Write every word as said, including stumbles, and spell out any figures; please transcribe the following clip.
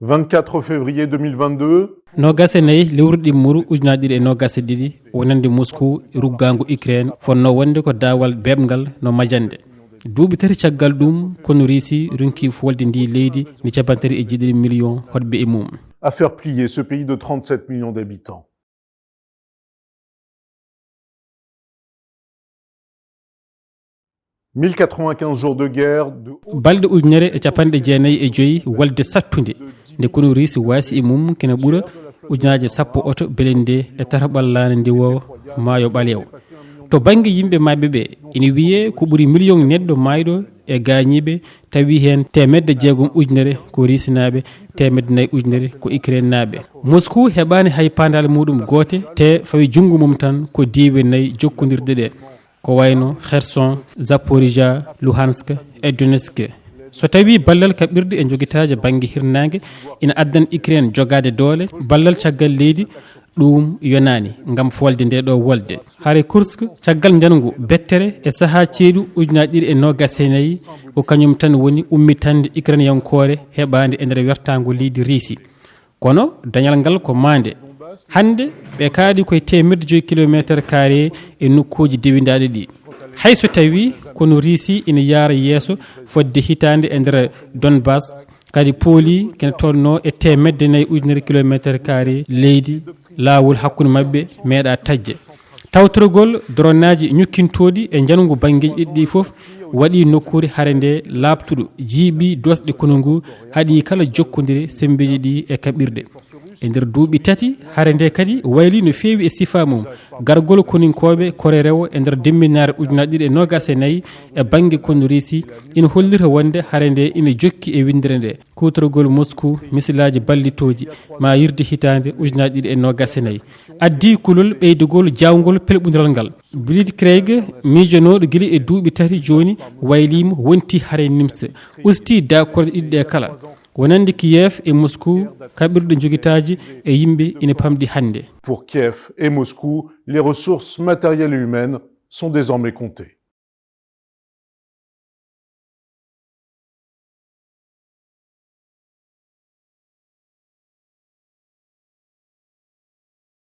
Vingt-quatre février deux mille vingt-deux. Noogas e nayi lewru ɗimmuru ujunaaji ɗiɗi e noogas e ɗiɗi, wonande Moscou, ruggaangu Ukraine fotnoo wonde ko daawal beeɓngal no majande. Duuɓi tati caggal ɗum, konu Riisi ronki folde ndi leydi ndi cappanɗe tati e jeeɗiɗi million hoɗɓe e mum. À faire plier ce pays de trente-sept millions d'habitants. Mille quatre-vingt-quinze jours de guerre, de... Balɗe ujunere e capanɗe jeenayi e joyi wolde sattunde, nde konu Riisi waasi e mum kene ɓura ujunaaje sappo oto belende e tataɓal laana ndiwo maayo ɓaleewo. To bannge yimɓe maayɓe ɓe, ina wiyee ko ɓuri miliyoŋ neɗɗo maayɗo e gaañiiɓe, tawi heen teemedde jeegom ujunere ko Riisinaaɓe, teemedde nayi ujunere ko Ukrainenaaɓe. Moscou heɓaani hay paandaale muɗum goote, te fawi junngo mum tan ko diiwe nayi jokkondirɗe ɗe, ko wayno Kherson, Zaporizhia, Luhansk e Donetsk. So tawii ballal kaɓirɗe e njogitaaje bannge hirnaange ina addana Ukraine jogaade doole, ballal caggal leydi ɗum yonaani ngam folde nde ɗo wolde. Hare Kursk, caggal njangu bettere e sahaa ceeɗu ujunaaji ɗiɗi e noogas e nayi, ko kañum tan woni ummitannde Ukraineyankoore heɓaande e nder wertaango leydi Riisi. Kono dañal ngal ko maande. Hannde ɓe kaaɗi koye teemeɗɗe joyi kilomeeter carré e nokkuuji dewindaaɗi ɗi. Hay so tawii konu Riisi ina yaara yeeso fodde hitaande e nder Donbas, kadi pooli kene tolnoo e teemedde nayi ujunere kilomeeter carré leydi, laawol hakkunde maɓɓe meeɗaa taƴde. Tawtorgol doronaaji ñukkintooɗi e njangu banngeeji ɗiɗi ɗi fof waɗi nokkuure hare nde laaɓtuɗo, jiiɓi doosɗe konu ngu, haɗi kala jokkondire semmbeeji ɗi e kaɓirɗe. E nder duuɓi tati, hare nde kadi waylii no feewi e sifaa mum. Gargol koninkooɓe kore rewo e nder demminaare ujunaaji ɗiɗi e noogas e nayi e bannge konu Riisi ina hollira wonde hare nde ina jokki e winndere nde. Kuutorgol Moscou misilaaji ballitooji maa yirde hitaande ujunaaji ɗiɗi e noogas e nayi addii kulol ɓeydugol jaawngol pelɓundiral ngal. Blitzkrieg miijanooɗo gila e duuɓi tati jooni wayliima, wonti hare nimsa, ustii daakorɗe ɗiɗi ɗe kala. Wonande Kiev e Moscou, kaɓirɗe njogitaaji e yimɓe ina pamɗi hannde. Pour Kiev et Moscou, les ressources matérielles et humaines sont désormais comptées.